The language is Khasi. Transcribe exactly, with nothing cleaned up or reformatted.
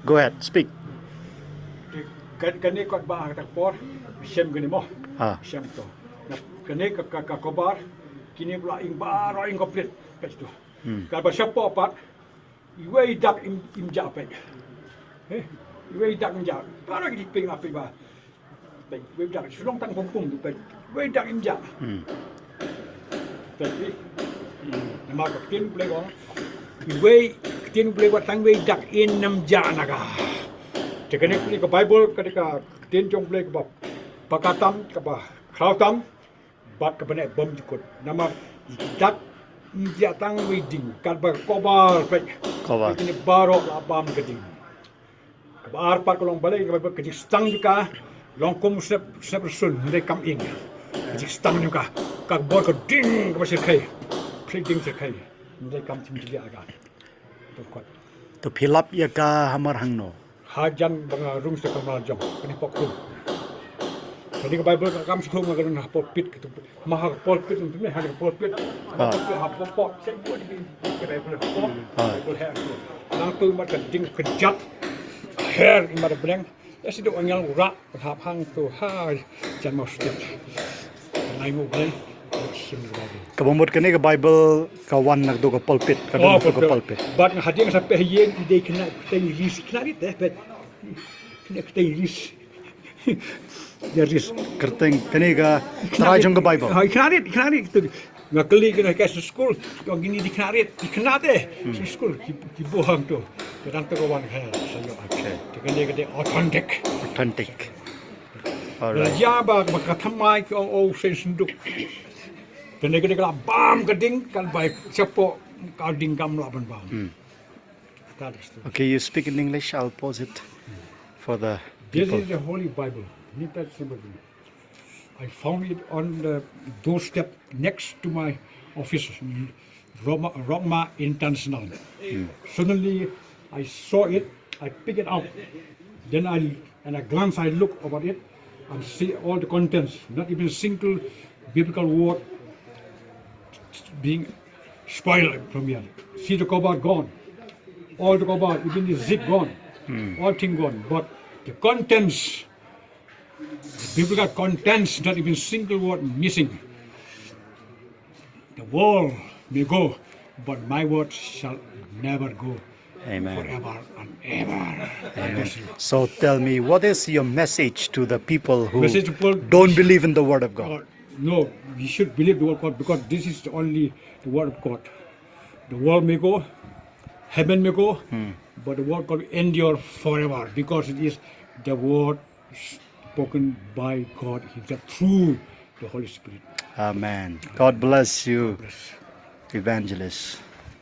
Go ahead, speak. Te kan, kane kot ba ha kata ka por, shem kane mo. Ah. Shem to. Na kane ka, ka, ka kobar, kine pla ing baroh ing complete. Peit to. Hmm. Katba shapoh pat, iwei dak im, im jah peit. Eh, iwei dak im jah. Baroh ki ping la peit ba. Peit, iwei dak shu long tang pum pum tu peit. Iwei dak im jah. Hmm. Peit, eh. Hmm. Namar ka ktien Blei ko. Iwei ktien Blei wat tang iwei dak im jah na ka. Te kane ka Bible ka dei ka ktien jong Blei kaba, ba ka tam, kaba khraw tam. Bad kaba neh bymjukut. Namar i dak im jah tang wei ding, katba kobar peit. Kobar. Peit kine baroh la bam ka ding. Kaba ar pat ka long balei, kaba ka jingstang jong ka long kum snep, snep rsun, hynrei kam ing. Ka jingstang jong ka, ka bor ka ding kaba shyrkhei. Phi ding shyrkhei. Hynrei kam shim jingeh ïa ka. To kot. To phi lap ïa ka hamar hangno? Hajan ba nga rung sha kamra jong, kane pok kum. Kane ka Bible ka kam sha kum nga ka don ha pulpit ka tu. Ma ha pulpit tu ne, ha pulpit. Ah. Pulpit ha pulpit, sha pulpit, ka Bible ha pulpit. Ah. Bible ha tu. Nang tu mat ka ding kjat. Her i mat bleng. Ïa shi dok angel u rah, ka hap hang tu ha jan mau stet. Ngai mu blei, shim blei. Kaba mut kane ka Bible ka wan na ka dok ka pulpit, ka don na ka dok ka pulpit. Bad nga hadien sa peh ïeng i dei khynnah ktien Ris, khynnah rit eh, peit. Khynnah ktien Ris. Ïa Ris. Kyrteng kane ka trai jong ka Bible. Ha, khynnah rit, khynnah rit tu. Nga kylli kane ka sha skul, ki ong kine di khynnah rit, di khynnah te. Hmm. Sha skul, ki, ki buh hangto. Te dang to ka wan ka, sa ïoh. Okay. Te kane ka dei authentic. Authentic. Alright. Ïa ba, ba ka thymmai ki ong, oh, shen synduk. Te kane ka dei ka la bam ka ding, kan bai shapoh ka ding kam lah ban bam. Hmm. That is true. Okay, you speak in English, I'll pause it for the people. This is the Holy Bible, New Testament. I found it on the doorstep next to my office, Roma, Roma International. Hmm. Suddenly, I saw it, I picked it up. Then I, and I glance, I look over it and see all the contents, not even a single biblical word being spoiled from here. See the cover gone. All the cover, even the zip gone. Hmm. All thing gone. But the contents, the biblical contents, not even single word missing. The world may go, but my word shall never go. Amen. Forever and ever. Amen. God bless you. So tell me, what is your message to the people who don't believe in the word of God? Uh, no, you should believe the word of God, because this is the only the word of God. The world may go, heaven may go, hmm, but the word of God will endure forever, because it is the word spoken by God Himself through the Holy Spirit. Amen. God bless you, Evangelist.